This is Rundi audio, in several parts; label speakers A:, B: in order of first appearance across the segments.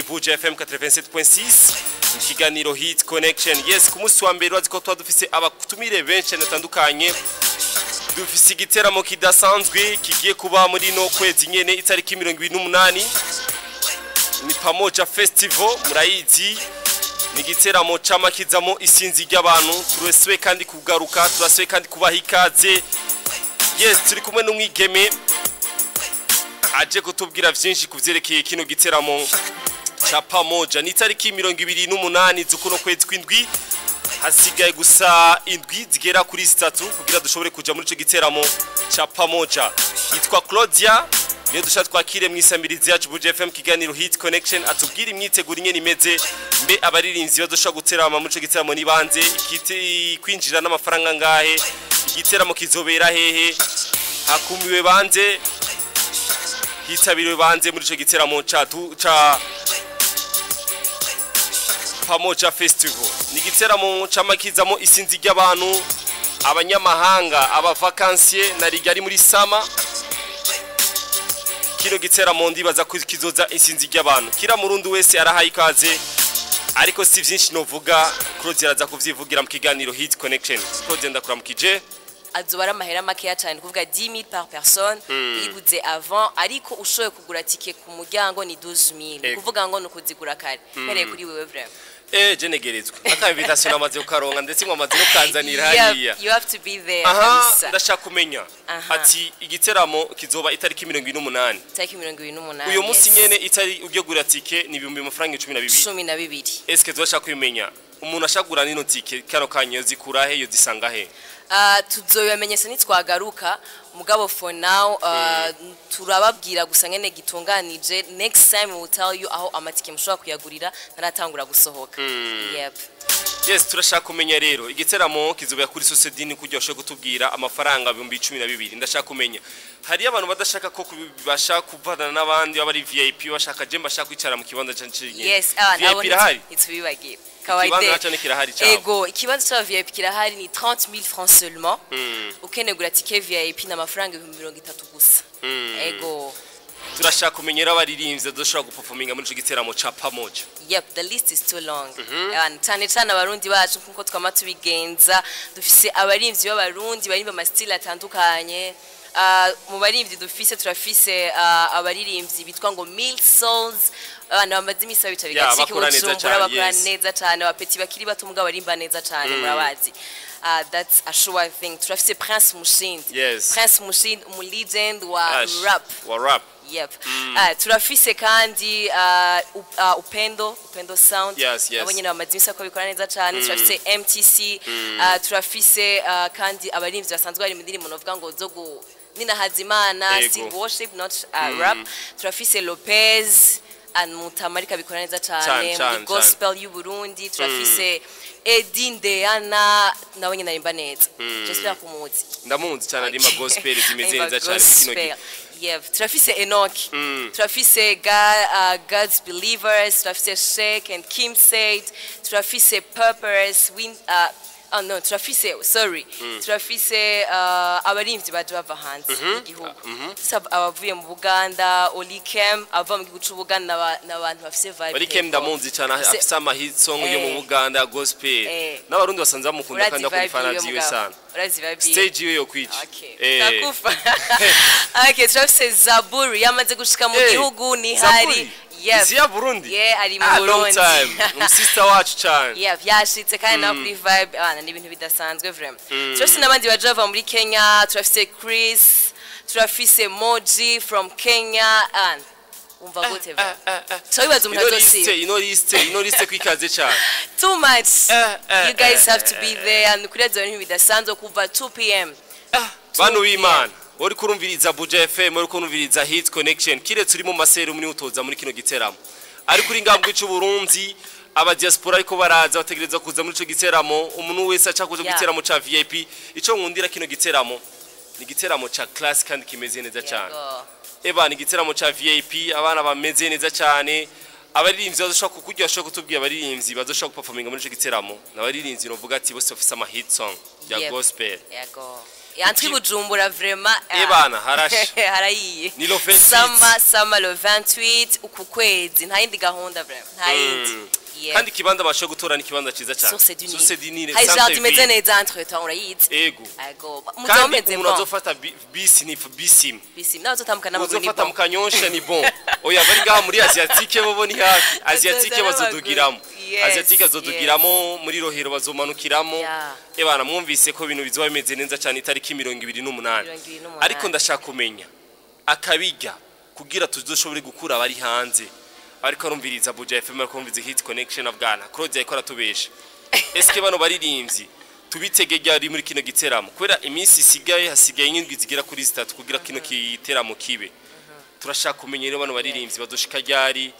A: Buja FM 87.6, ikiganiro Hit Connection. Yes, ku munsi wa mbere urazi ko tuba dufise abatumire benshi batandukanye. Dufise igiteramo kidasanzwe kigiye kuba muri no kwezi nyene, itariki 28, ni Pamoja Festival. Murayizi, ni igiteramo camakizamo isinzi ry'abantu. Turasubiye kandi kugaruka, turasubiye kandi kubaha ikaze. Yes, turi kumwe n'umwigeme aje kutubwira vyinshi kuvyerekeye kino giteramo ca Pamoja. Ni itariki 28 z'ukuno kwezi kw'indwi. Hasigaye gusa indwi zigera kuri 3 kugira dushobore kuja muri ico giteramo ca Pamoja. Yitwa Claudia, niyo dushaka twakire mw'isamirizi yacu Buja FM, kiganiro Hit Connection, atubwire imyiteguro ingene imeze. Mbe abaririmbyi bazoshobora guterama muri ico giteramo ni bande? Ikiti kwinjira n'amafaranga ngahe? Igiteramo kizobera hehe? Hakumiwe bande? Hitabiriwe bande muri ico giteramo ca Pamoja Festival? Ni igiteramo camakizamo isinzi ry'abantu, abanyamahanga, aba vacanciers na rigari muri summer. Kino giteramo ndibaza ko kizoza isinzi ry'abantu. Kira murundi wese arahaye ikaze, ariko si vyinshi novuga, Claudia araza kuvyivugira mu kiganiro Hit Connection. Claudia, ndakuramukije.
B: Azoba ari amahera makeya cyane, kuvuga 10 000 par personne uyiguze avant, ariko ushoboye kugura tike ku muryango ni 12 000. Kuvuga ngo ni ukuzigura kare. Mpereye kuri wewe, vraiment.
A: Je negerezwa aka invitation namaze kukaronka, ndetse mwamaze no kanzanira hariya.
B: You have to be there. Kabisa.
A: Ndashaka kumenya ati igiteramo kizoba itariki 28.
B: Tariki 28.
A: Uyu munsi nyene itari ugiye gura tike ni ibihumbi amafaranga 12.
B: 12.
A: Eske turashaka kubimenya, umuntu ashaka kugura nino tike kano kanya zikura he, yo zisanga he?
B: Tuzobibamenyesha nitwagaruka, mugabo for now turababwira gusa ngene gitunganije. Next time we will tell you aho amatike mushobora kuyagurira ntaratangura gusohoka. Yep.
A: Yes, turashaka kumenya rero, igiteramo kizobera kuri Sosedini, kugira ushobore kutubwira amafaranga 12,000. Ndashaka kumenya, hariyo abantu badashaka ko bashaka kuvana n'abandi baba ari VIP, bashaka je bashaka kwicara mu kibanza canje.
B: Yes,
A: VIP irahari?
B: Ntitubibagira.
A: Ikibanza naco ni kirahari cabo?
B: Ego, ikibanza c'aba VIP kirahari, ni 30 000 francs seulement. Ukeneye kugura tike VIP ni amafaranga 30 000 gusa. Ego.
A: Turashaka kumenyera abaririmbyi bazoshobora guperforminga muri ico giteramo ca Pamoja.
B: Yep, the list is too long. Abantu, cyane cyane abarundi bacu, nkuko twama tubigenza, dufise abarimvyi b'abarundi barimba ama style atandukanye. Mu barimvyi dufise, turafise abaririmbyi bitwa ngo Mil Souls, abantu bamaze imisi babica bigacika
A: bakora neza
B: Bujumbura,
A: cane,
B: bakora neza cyane, aba petits bakiri bato mugabo barimba neza cyane, murabazi. That's a sure thing. Turafise Prince Mushindi. Prince Mushindi, umu legend wa
A: Ash,
B: rap.
A: Wa rap.
B: Yep. Turafise kandi Upendo Sound. Nabo nyene bamaze imisi ko bikora neza cyane. Turafise MTC, turafise kandi abarimvyi basanzwe bari mu ndirimbo novuga ngo zo gu Nina Hazimana, still worship, not rap. Turafise Lopez and Mutamarika, bikora neza cyane
A: Cane,
B: muri
A: cane,
B: gospel y'u Burundi. Turafise Eddie Ndeana, nawe nyene arimba neza. J'espère kumuzi.
A: Ndamuzi cyane, arimba gospel zimeze
B: Arimba
A: neza cyane kino gihe.
B: Gospel. Yeah, turafise Enoch, turafise God's Believers, turafise Sheikh and Kim Said, turafise Purpose, Win, oh no, turafise, sorry, turafise abarimvyi baje bava hanze y'igihugu. Turafise abavuye mu Buganda, Olikem ava mu gihugu c'Ubuganda, n'abantu bafise vibe.
A: Olikem ndamuzi cyane, afise ama hit song yo mu Buganda gospel. N'abarundi basanze bamukunda
B: Urazi
A: kandi akora
B: vibe
A: ifana
B: yiwe,
A: ziwe
B: mugabo.
A: sana.
B: Urazi vibe yiwe.
A: Stage yiwe yo kwica.
B: Okay. Takufa. Okay, turafise Zaburi yamaze gushika mu gihugu, ni hari.
A: Zaburi?
B: Yep.
A: Izi ya Burundi?
B: Yeah, ari mu
A: Ah, long
B: Burundi.
A: time. Umusista wacu cyane.
B: Yeah, vyashitse kandi nawe kuri vibe abana ni ibintu bidasanzwe vraiment. Turafise n'abandi baje bava muri Kenya, turafise Chris, turafise Moji from Kenya, and umva gute vraiment. Turabibaza umuntu
A: Ino liste,
B: azosiba.
A: ino liste kwikaze cyane.
B: Too much. You guys have to be there. Ni kuri azo ibintu bidasanzwe kuva 2 p.m.
A: Bantu b'Imana, uri kurumviriza Buja FM, uri kurumviriza Hit Connection, kiretse uri mu maserumu ni utoza muri kino giteramo. Ariko uri ngambwe c'u Burundi, aba diaspora ariko baraza bategereza kuza muri ico giteramo, umuntu wese aca kuza mu giteramo ca VIP. Ico nkundira kino giteramo ni igiteramo ca class kandi kimeze neza cyane. Eba ni igiteramo ca VIP, abana bameze neza cyane. Abaririmbyi bazoshobora kukurya, bashobora kutubwira abaririmbyi bazoshobora guperforminga muri ico giteramo. N'abaririmbyi novuga ati bose bafise ama hit song ya gospel.
B: Yego. Yantwi Bujumbura vraiment.
A: Ebana, harashe.
B: Harayiye.
A: Ni le 28.
B: Sama le 28 uku kwezi, nta yindi gahunda vraiment, nta yindi. Yeah.
A: Kandi ikibanza bashoboye gutora ni ikibanza cyiza cyane.
B: Source du Nil.
A: Source du Nil.
B: Hari
A: Centre
B: jardin imeze
A: ville.
B: neza, entre temps urayizi.
A: Ego.
B: Ego.
A: Kandi
B: Muzomeze
A: umuntu
B: bon.
A: azofata bisi ni bisi imwe.
B: Bisi nawe uzotambuka n'amaguru ni
A: Uzofata
B: bon.
A: mu Kanyosha ni bon. Oya, bari ngaha muri Asiatique bobo ni hafi. Asiatique
B: Bazoza
A: bazodugiramo.
B: n'amaguru. Yes,
A: Asiatique bazodugiramo, muri Rohero bazomanukiramo. Ebana, mwumvise ko ibintu bizoba bimeze neza cyane itariki 28.
B: 28.
A: Ariko ndashaka kumenya akabijya kugira tuzoshobore gukura abari hanze, ariko arumviriza Buja FM, ariko arumviriza Hit Connection of Ghana. Claude ariko aratubesha. Eske bano baririmbyi tubitege ryari muri kino giteramo? Kubera iminsi isigaye, hasigaye nk'indwi zigera kuri 3 kugira kino giteramo kibe. Turashaka kumenya rero bano baririmbyi bazoshika ryari.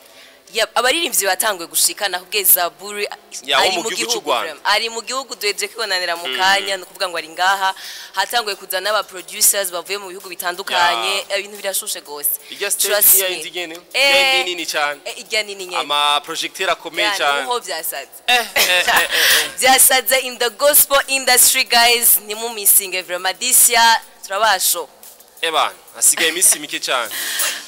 B: Yep, abaririmbyi batanguye gushika. Nakubwiye Zaburi
A: Ya, wo
B: ari
A: mu
B: mu
A: gihugu c'u
B: gihugu
A: Rwanda.
B: vraiment. Ari mu gihugu, duhejeje kwibonanira mu kanya, ni ukuvuga ngo ari ngaha. Hatanguye kuza n'aba producers bavuye mu bihugu bitandukanye. Ibintu birashushe gose.
A: Irya stage
B: Trust
A: ni
B: me.
A: yindi nyene, yindi nini cyane.
B: Irya nini nyene.
A: Ama projecteur akomeye
B: Ya,
A: cyane.
B: niho byasaze.
A: Eh.
B: Byasaze in the gospel industry, guys. Ntimumisinge vraiment, this year turabasho.
A: Ebana, hasigaye iminsi mike cyane.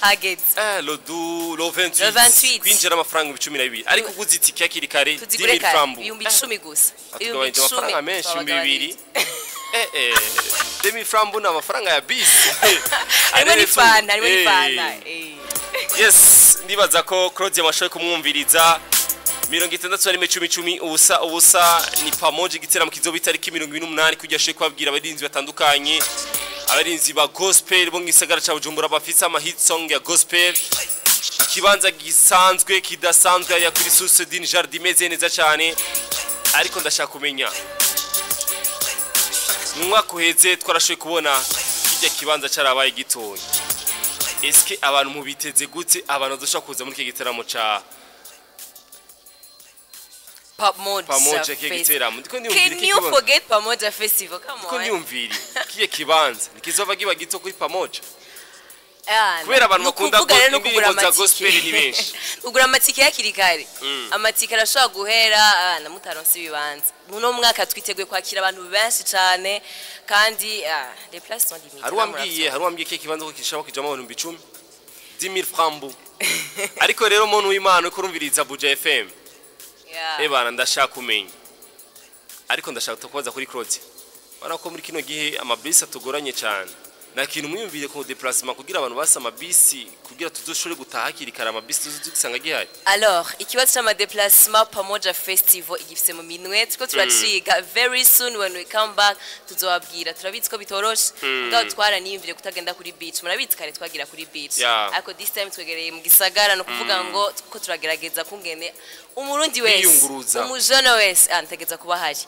B: Hageze.
A: Le 28.
B: Le 28.
A: Kwinjira amafaranga 12, ariko uguze itike hakiri kare
B: Tuzigure
A: 10,000
B: kare.
A: Francs.
B: 10,000 gusa.
A: Atugabanyije amafaranga menshi,
B: 20,000.
A: 2000. 2000 francs ni amafaranga ya bisi.
B: Harimo n'ifanta, harimo n'ifanta.
A: Yes, ndibaza ko Claude yamashoboye kumwumviriza. 61 10 10 0 0 ni pamoja. Igiteramo kizoba itariki 28, kugira ashoboye kubabwira abarinzi batandukanye, abarinzi ba gospel bo mu gisagara ca Bujumbura bafise ama hit song ya gospel. Ikibanza gisanzwe kidasanzwe hariya kuri Source du Nil, jardin imeze neza cyane. Ariko ndashaka kumenya, mu mwaka uheze twarashoboye kubona kirya kibanza carabaye gitoya. Eske abantu mubiteze gute, abantu bazoshobora kuza muri iki giteramo ca
B: Pamoja
A: Pamoja, kiye
B: Festival.
A: giteramo? Ndiko ndiyumvira
B: Can
A: iki
B: you
A: kibanza.
B: forget Pamoja Festival? Come
A: Ndiko
B: on.
A: ndiyumvira kiye kibanza nikizova kiba gito kuri Pamoja.
B: Ah,
A: Kubera abantu
B: ni
A: bakunda
B: ukuvuga rero no kugura
A: indirimbo za
B: amatike.
A: gospel ni benshi.
B: Kugura amatike hakiri kare, amatike arashobora guhera na mutaronse ibibanza. Muno mwaka twiteguye kwakira abantu benshi cyane, kandi les places sont limitées.
A: Hari uwambwiye ko ikibanza ko kishobora kijamo abantu 10,000, 10,000 francs. Ariko rero muntu w'Imana uko urumviriza Buja FM, ebana, ndashaka kumenya, ariko ndashaka kubaza kuri Claude. Bana ko muri kino gihe amabisi atugoranye cyane, nta kintu mwiyumvire ku déplacement kugira abantu basa amabisi, kugira tuzoshobore gutaha hakiri kare, amabisi tuzo gihari?
B: Alors, ikibazo c'amadéplacement, Pamoja Festival igifise mu minwe, turiko turaciga. Very soon when we come back tuzobabwira. Turabizi ko bitoroshe, mugabo twaraniyumvire kutagenda kuri beach. Murabizi kare twagira kuri beach, ariko this time twegereye mu gisagara. No kuvuga ngo ko turagerageza kungene umurundi wese,
A: Kwiyunguruza.
B: umujene wese antegeza kuba hari.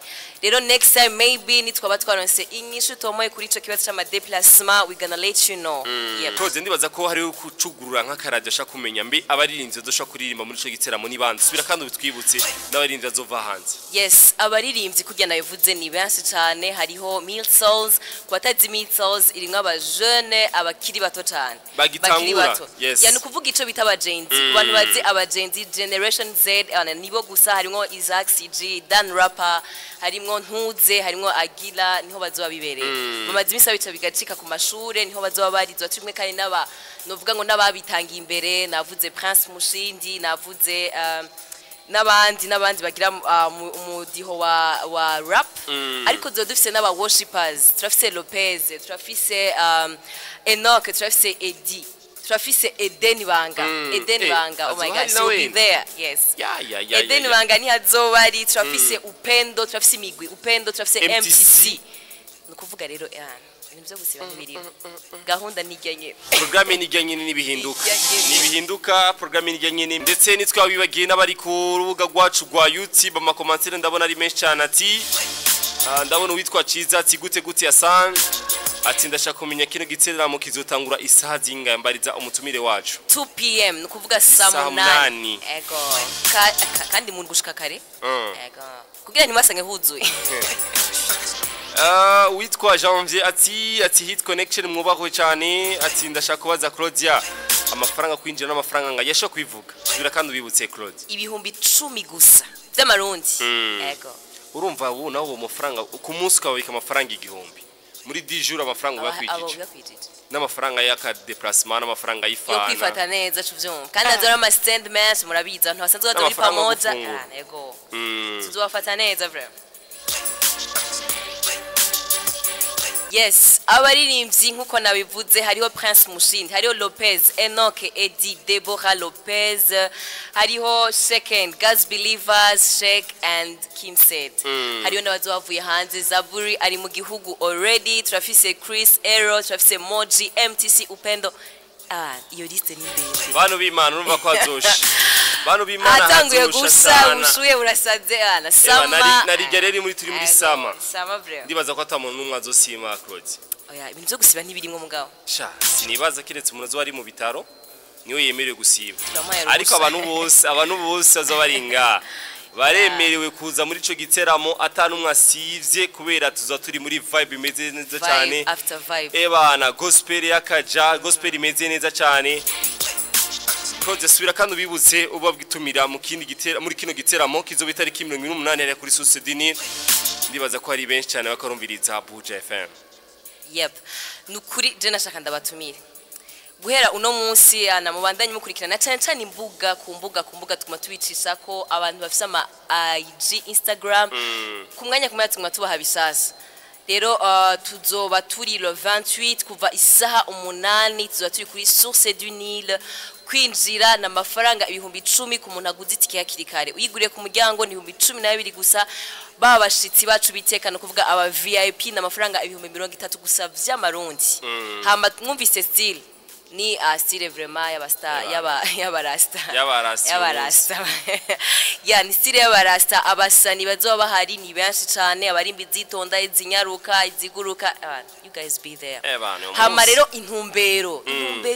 B: Rero next time maybe nitwaba twaronse inyishu tomoye kuri ico kibazo c'amadéplacement, we gonna let you know. Yep.
A: Claude, ndibaza ko hariho kucugurura nk'akaradiyo ashaka kumenya mbi abaririmbyi bazoshobora kuririmba muri ico giteramo ni bande. Subira kandi ubitwibutse n'abaririmbyi bazova hanze.
B: Yes, abaririmbyi kurya nabivuze ni benshi cyane. Hariho Mil Souls. Ku batazi Mil Souls, irimwo abajene abakiri bato cyane.
A: Bagitangura,
B: Bakiri bato.
A: Yes.
B: Ya, ni ukuvuga ico bita abagenzi. Ku bantu bazi abagenzi, Generation Z, nibo gusa. Harimwo Isaac CG, Dan Rapper, harimwo Ntuze, harimwo Agila, niho bazoba bibereye. Bamaze iminsi babica bigacika ku mashure, niho bazoba barizwa. Turi kumwe kandi n'aba novuga ngo n'ababitangiye imbere. Navuze Prince Mushindi, navuze n'abandi n'abandi bagira umudiho wa rap, ariko tuba dufise n'aba worshipers. Turafise Lopez, turafise Enoch, turafise Eddie, turafise Eden Banga. Eden Banga, oh my
A: Azoba
B: God,
A: hari
B: she will be
A: nawe.
B: there, yes.
A: Ya.
B: Eden
A: Ya.
B: Banga ntihazoba ari. Turafise Upendo, turafise imigwi Upendo, turafise
A: MTC.
B: MTC. Ni ukuvuga rero ibintu byo gusiba ntibiriho, gahunda nijya nyene.
A: Porogaramu nijya nyine, ntibihinduka.
B: Nijya nyene.
A: Ntibihinduka, porogaramu nijya nyine. Ndetse ntitwabibagiye n'abari ku rubuga rwacu rwa YouTube, amacommentaires ndabona ari menshi cyane. Ati ndabona uwitwa Ciza ati: "Gute gute Yasan?" Ati: "Ndashaka kumenya kino giteramo kizotangura isaha zingahe? Mbariza umutumire wacu."
B: 2 p.m., ni ukuvuga saa
A: Isaha
B: 8.
A: 8.
B: Ego. Kandi mu gushika kare. Ego, kugira ntibasange huzuye.
A: Uwitwa Janvier ati: "Hit Connection mwubahwe cyane." Ati: "Ndashaka kubaza Claudia amafaranga kwinjira n'amafaranga nga yasho kwivuga." Subira kandi ubibutse, Claude.
B: 10,000 gusa by'amarundi. Ego.
A: Urumva ubu nawe uwo mafaranga ku munsi ukabika amafaranga 1000. Muri 10 jours amafaranga uba
B: Abo
A: yakwijije,
B: yakwijije.
A: N'amafaranga y'aka déplacement, n'amafaranga
B: Yo
A: y'ifana.
B: Kwifata neza, cuvyumva, kandi azora ama stand menshi, murabizi, abantu basanzwe baza muri
A: N'amafaranga yo
B: Pamoja.
A: gufungura.
B: Ah, yego, tuzobafata neza vraiment. Yes, abaririmbyi nkuko nabivuze, hariho Prince Mushindi, hariho Lopez, Enoch, Eddie, Deborah Lopez, hariho Second God's Believers, Shek and Kim Said, hariho n'abazoba bavuye hanze. Zaburi ari mu gihugu already. Turafise Chris Ero, turafise Moji, MTC, Upendo. Ah, iyo liste ni ndende.
A: Bantu b'Imana, urumva ko hazosha, bantu b'Imana.
B: Atanguye
A: Hazosha
B: gusa
A: sana.
B: Ubushuye burasaze ana
A: Eba,
B: sama.
A: Narijya rero muri turi muri
B: Ego,
A: sama.
B: Sama vraiment.
A: Ndibaza ko ata muntu n'umwe azosima, Claude.
B: Oya, ibintu byo gusiba ntibirimwo mugabo.
A: Sha, sinibaza, keretse umuntu azoba ari mu bitaro niwe yemerewe gusiba.
B: Turamuhaye
A: Ariko
B: uruhusa.
A: abantu bose bazoba bari ngaha baremerewe kuza muri ico giteramo ata n'umwe asivye, kubera tuza turi muri vibe imeze neza cyane.
B: Vibe after vibe.
A: Ebana, gospel y'akaja, gospel imeze neza cyane. Claude, subira kandi ubibutse uba bwitumira mu kindi gitera, muri kino giteramo kizoba itariki 28 hariya kuri Source du Nil. Ndibaza ko ari benshi cyane bakarumviriza Buja FM.
B: Yep, nukuri je nashaka ndabatumire guhera uno munsi ana mubandanye mukurikirana cyane cyane imbuga ku mbuga tuguma tubicisha ko abantu bafise ama IG, Instagram, ku mwanya tuguma tubaha bisasa. Rero tuzoba turi le 28 kuva isaha 8, tuzoba turi kuri Source du Nil. Kwinjira na mafaranga 10,000 ku muntu aguze itike hakiri kare. Uyiguriye ku muryango ni 12,000 gusa. Ba bashitsi bacu bitekana, kuvuga aba VIP, na mafaranga 30,000 gusa vy'amarundi. Hama mwumvise style ni style vraiment y'aba star, y'abarasta.
A: Y'abarasta.
B: Y'abarasta ya, ni style y'abarasta. Abasani bazoba bahari ni benshi cane, abarimbi zitonda, izinyaruka, iziguruka. You guys be there.
A: Ebana, uwo
B: Hama
A: munsi.
B: rero intumbero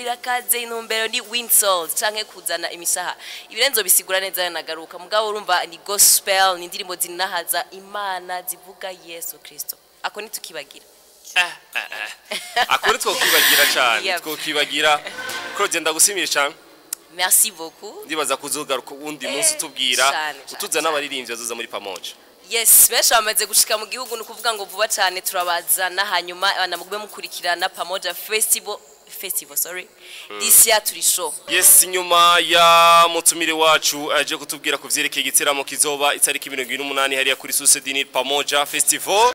B: irakaze. Intumbero ni win souls canke kuzana imisaha. Ibirenzo bisigura neza nagaruka, mugabo urumva ni gospel, ni indirimbo zinahaza Imana, zivuga Yesu Kristo. Ako ntitukibagira.
A: Akuri twokwibagira cyane. Twokibagira. Claude, ndagushimiye cyane.
B: Merci beaucoup.
A: Ndibaza kuzogaruka uwundi munsi utubwira,
B: Cane, cane,
A: utuza n'abaririmbyi bazoza muri Pamoja.
B: Yes, benshi bamaze gushika mu gihugu, ni ukuvuga ngo vuba cyane turabazana. Hanyuma abana mugume mukurikirana Pamoja Festival, sorry, this year turi show.
A: Yes, inyuma ya mutumire wacu aje kutubwira ku vyerekeye igiteramo kizoba itariki 28 hariya kuri Source du Nil, Pamoja Festival.